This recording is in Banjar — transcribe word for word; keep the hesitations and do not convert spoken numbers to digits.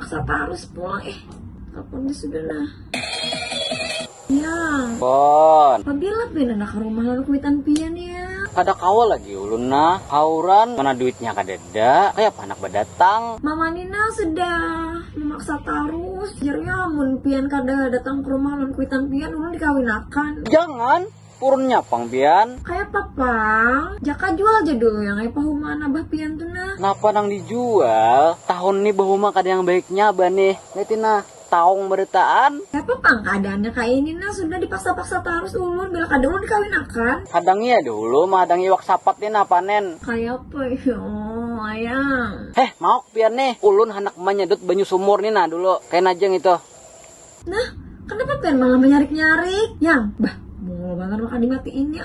Satarus pulang eh. Kapan dia sudah nah. Yang Pon. Pabila pian anak rumah lalu kuitan pian ya. Kada kawa lagi ulun nah. Hauran mana duitnya kadada. Kaya apa anak badatang. Mama Nina sudah memaksa tarus. Jarnya mun pian kada datang ke rumah lalu kuitan pian ulun dikawinakan. Jangan. Purunnya pang pian. Kaya apa pang? Jaka jual aja dulu yang kaya pahumaan abah pian tu nah. Napa nang dijual? Tahun ni bahuma kada yang baiknya abah nih. Lihat nah, taung beritaan. Kaya apa pang keadaannya kaya ini nah, sudah dipaksa-paksa tarus ulun bila kada ulun dikawinakan. Hadangi ya dulu, mahadangi iwak sapat nih nah panen. Kaya apa ya, ayang? Heh, mauk pian nih. Ulun handak manyedut banyu sumur nih nah dulu. Kain aja ngitu. Nah, kenapa pian malah menyarik-nyarik? Yang, bah, mongol banget maka dimatiinnya.